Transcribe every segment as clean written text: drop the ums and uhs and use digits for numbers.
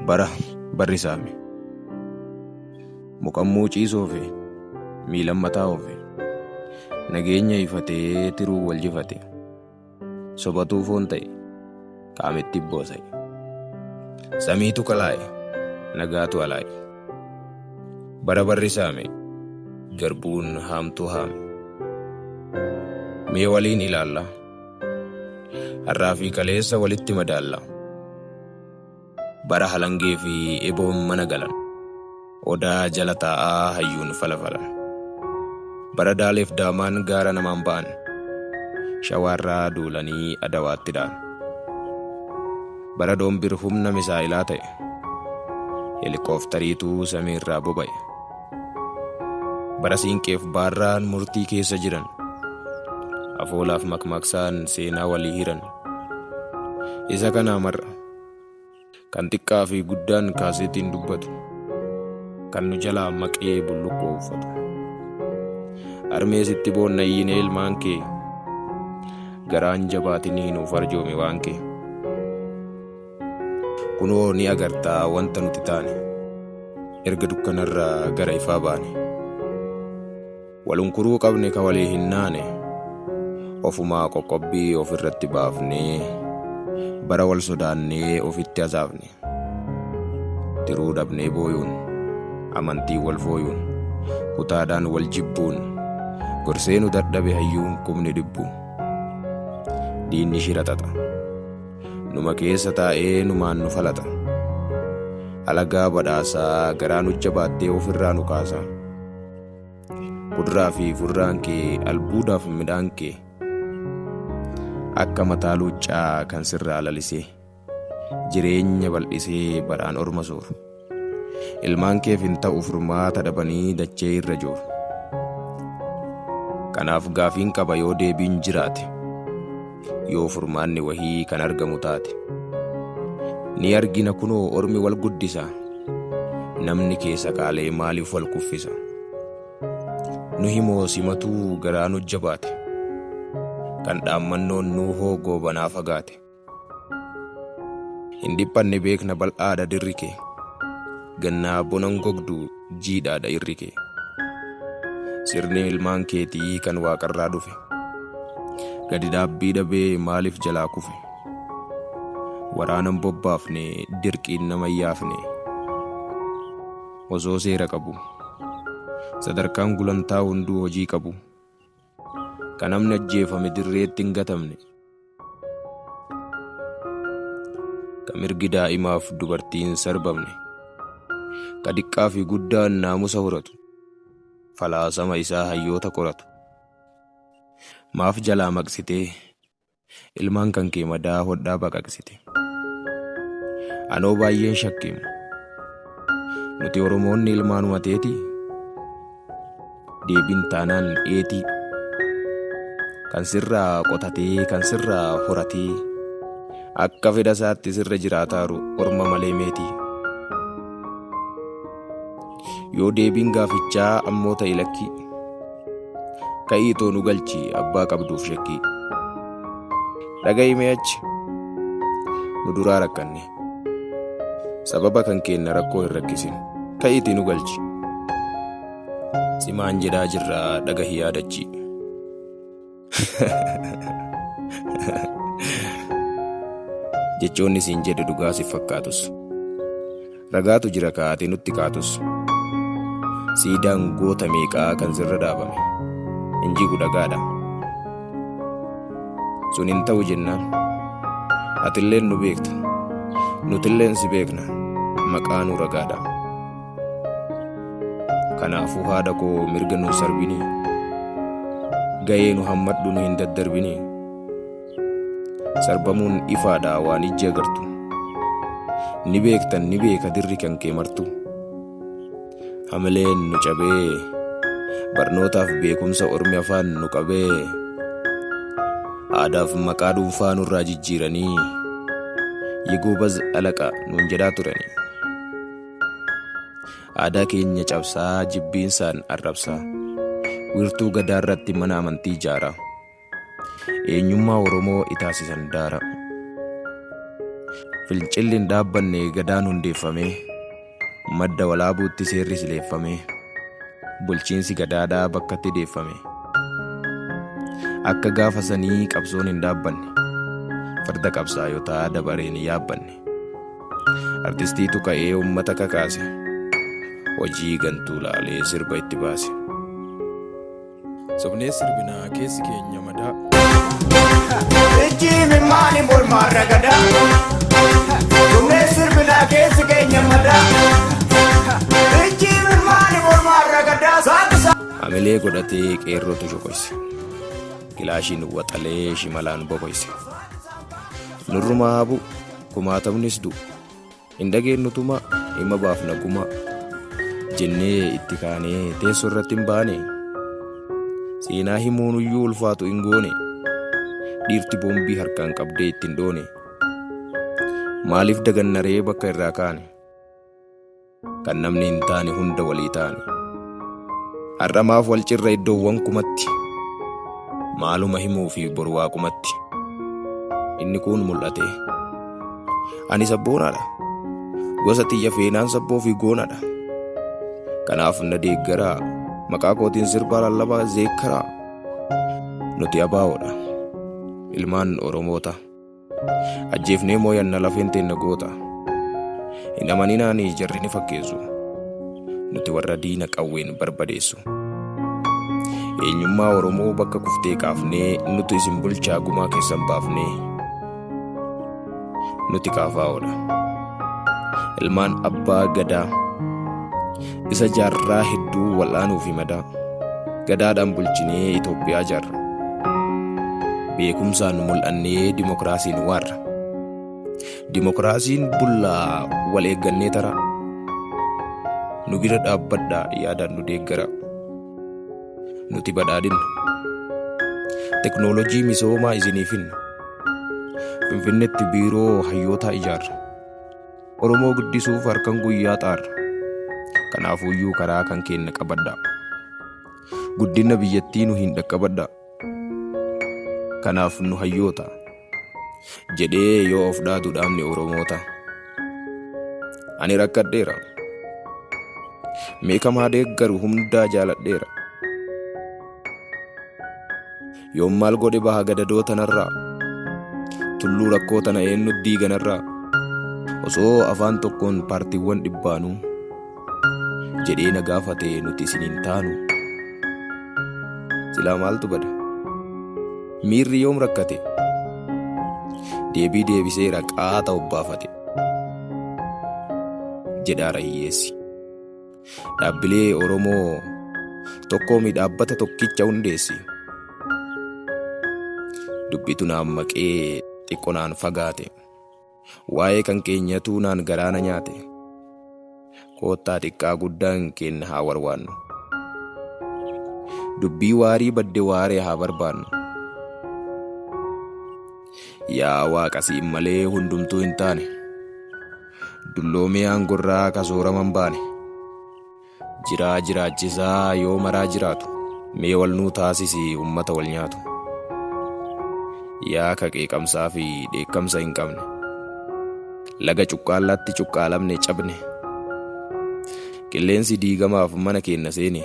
Bara barri saame. Muqammuu ciisoofe miilan mataa oofe. Nageenya ifatee tiruu wal jifate. Sobatuu foon ta'e qaametti boosa'e. Samiitu kalaa'e nagaatu alaa'e. Bara barri saame garbuun haamtuu haame. Mee waliin ilaalla. Har'aa fi kaleessa walitti madaalla. Bara halangee fi eboon mana galan. Odaa jala taa'aa hayyuun falafalan. Bara daaleef daamaan gaara namaan ba'an. Shawaarraa duulanii adawaatti da'an. Bara doombir humna misaa'ilaa ta'e. Helikooftariitu samiirraa boba'e. Bara siinqeef baarraan murtii keessa jiran. Afoolaaf makmaaksaan seenaa walii hiran. Isa kanaa marra. Kan xiqqaa fi guddaan kaaseetiin dubbatu. Kan nu jalaa maqee bulluqoo uffatu. Harmee sitti boonna iyyinee ilmaan kee. Garaan jabaatinii nuuf arjoome waan kee. Kunoo ni agartaa wanta nuti taane. Erga dukkanarraa gara ifaa baane. Walunkuruu qabne ka walii hin naane. Ofumaa qoqqobbii ofirratti baafnee bara wal sodaannee ofitti hasaafne. Tiruu dhabnee booyuun, amantii wal fooyuun, kutaadhaan wal jibbuun, gorsee nu dadhabe hayyuun kumni dhibbu. Diinni shira xaxa. Numa keessa taa'ee numaan nu falata. Alagaa badhaasaa garaa nu jabaattee ofirraa nu kaasa. Kuduraa fi fuduraan kee albuudaaf midhaan kee akka mataa luuccaa kan sirraa lalisee jireenya bal'isee baraan orma sooru. Ilmaan keef hin ta'u furmaata dhabanii dachee irra jooru. Kanaaf gaafiin qaba yoo deebiin jiraate, yoo furmaanni wahii kan argamu taate. Ni argina kunoo ormi wal guddisa, namni keessa qaalee maaliif wal kuffisa? Nu himoo simatuu garaa nu jabaate, kan dhaammannoon nuuhoo goobanaa fagaate. Hin dhiphanne beekna bal'aadha dirri kee, gannaa bonan gogdu jiidhaadha irri kee. Sirni ilmaan keetii kan waaqarraa dhufe, gadi dhaabbii dhabee maaliif jalaa kufe? Waraanan bobbaafne dirqiin nama hin yaafne. Osoo seera qabu, sadarkaan gulantaa hunduu hojii qabu, kan namni ajjeefame dirreetti hin gatamne, ka mirgi daa'imaaf dubartiin sarbamne, ka diqqaa fi guddaan naamusa horatu, falaasama isaa hayyoota qoratu. Maaf jalaa maqsitee ilmaan kan kee madaa hodhaa baqaqsite? Anoo baay'een shakkeemu. Nuti Oromoonni ilmaanuma teetii? Deebiin taanaan eetii. Kan sirraa qotatee, kan sirraa horatee, akka fedha isaatti sirra jiraataaru orma malee meetii. Yoo deebiin gaafichaa ammoo ta'e lakkii. Ka'ii too nu galchi abbaa qabduuf shakkii. Dhaga'i mee achi. Nu duraa rakkanne. Sababa kan keenna rakkoo hin rakkisin. Ka'iitii nu galchi. Simaan jedhaa jirraa dhagahi yaadachi. Jechoonni siin jedhe dhugaa si fakkaatus. Ragaatu jira kaatee nutti kaatus. Siidaan goota meeqaa kan sirra dhaabame. Hin jigu dhagaadha. Sun hin ta'u jennaan. Atilleen nu beekta. Nutilleen si beekna. Maqaa nu ragaadha. Kanaafuu haadha koo mirga nu hin sarbinii. Ga'ee nu hammadhu nu hin daddarbinii. Sarbamuun ifaadha waan ijji agartu. Ni beektan ni beeka dirri kan kee martu. Hamileen nu cabee barnootaaf beekumsa ormi afaan nu qabee aadaaf maqaa dhuunfaa nurraa jijjiiranii Yegoobaz alaqa nuun jedhaa turanii. Aadaa keenya cabsaa jibbiinsaan arrabsaa wiirtuu gadaarratti mana amantii ijaaraa. Eenyummaa Oromoo itaasisan daara. Fincilli hin dhaabbanne gadaan hundeeffamee, madda walaabuutti seerri sileeffamee, bulchiinsi gadaadhaa bakkatti deeffame. Akka gaafa sanii qabsoon hin dhaabbanne, farda qabsaayotaa dabareen hin yaabbanne. Artistiitu ka'ee uummata kakaase, hojii gantuu laalee sirba itti baase. Sobnee sirbinaa keessi keenya madaa. Ijji mimmaani mormaa ragadaa. Dhumee sirbinaa keessi keenya madaa. Ijji mimmaani mormaa ragadaa. Saaka saaka. Hamilee godhatee qeerrootu shokoyse. Kilaashiin waxalee shimalaan bokoyse. Nurrumaa haa bu'u, kumaatamnis du'u. Hin dhageenyutuma hima baafna gumaa. Jennee itti kaanee teessoo irratti hin baane. Seenaa himuunuyyuu ulfaatu hin goone. Dhiirti boombii harkaan qabdee ittiin dhoone. Maaliif dagannaree bakka irraa kaane? Kan namni hin taane hunda walii taane. Har'a maaf wal cirra iddoowwan kumatti? Maaluma himuu fi boru waaqumatti. Inni kun mul'ate. Ani sabboonaadha. Gosa xiyya feenaan sabboo fi goonaadha. Kanaaf na deeggaraa. Maqaa kootiin sirbaa lallabaa zeekkaraa. Nuti abaa'oodha. Ilmaan Oromoota. Ajjeefnee mooyanna lafeen teenna goota. Hin amaninaani jarri ni fakkeessu. Nuti warra diina qawween barbadeessu. Eenyummaa Oromoo bakka kuftee kaafnee nuti isin bulchaa gumaa keessan baafnee. Nuti kaafaa'oodha. Ilmaan abbaa gadaa. Isa jaarraa hedduu wal'aanuu fi madaa. Gadaadhaan bulchinee Itoophiyaa jaarra. Beekumsaan mul'annee dimokiraasiin waarra. Dimokiraasiin bullaa wal eeggannee tara. Nu bira dhaabbadhaa yaadaan nu deeggara. Nuti badhaadhinna. Teknoolojii misoomaa isiniif hinna. Finfinneetti biiroo hayyootaa ijaarra. Oromoo guddisuuf harkan guyyaa xaarra. Kanaafuyyuu karaa kan keenya qabadhaa. Guddina biyyattii nu hin dhaqqabadhaa. Kanaaf nu hayyoota. Jedhee yoo of dhaatu dhaabni Oromoota. Ani rakkadheera. Meekamaa deeggaru hundaa jaaladheera. Yoom maal godhe baha gadadoo tanarraa? Tulluu rakkoo tana eenyutti diiganarraa? Osoo afaan tokkoon paartiiwwan dhibbaanuu jedhee na gaafate nuti isiniin taanu. Silaa maaltu bada? Miirri yoom rakkate? Deebii deebiseera qaata obbaafate. Jedhaara hiyyeessi. Dhaabbilee Oromoo tokkoomi dhaabbata tokkicha hundeessi. Dubbitu naan maqee xiqqoo naan fagaate. Waa'ee kan keenyatuu naan garaana nyaate. Koottaa xiqqaa guddaan keenya haa warwaannu. Dubbii waarii badde waaree haa barbaannu. Yaa waaqa siin malee hundumtuu hin taane. Dulloomee aangorraa kasoorama hin baane. Jiraa jiraachisaa yoo maraa jiraatu. Mee wal nuu taasisi uummata wal nyaatu. Yaa ka qeeqamsaa fi dheekkamsa hin qabne. Laga cuqqaallaatti cuqqaalamne cabne. Qilleensi diigamaaf mana keenya seene.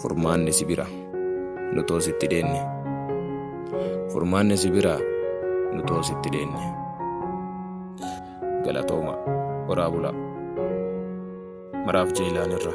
Furmaanni si bira nu toositti deenne. Furmaanni si bira nu toositti deenne. Galatooma horaa bulaa. Maraaf Jeelaan irra.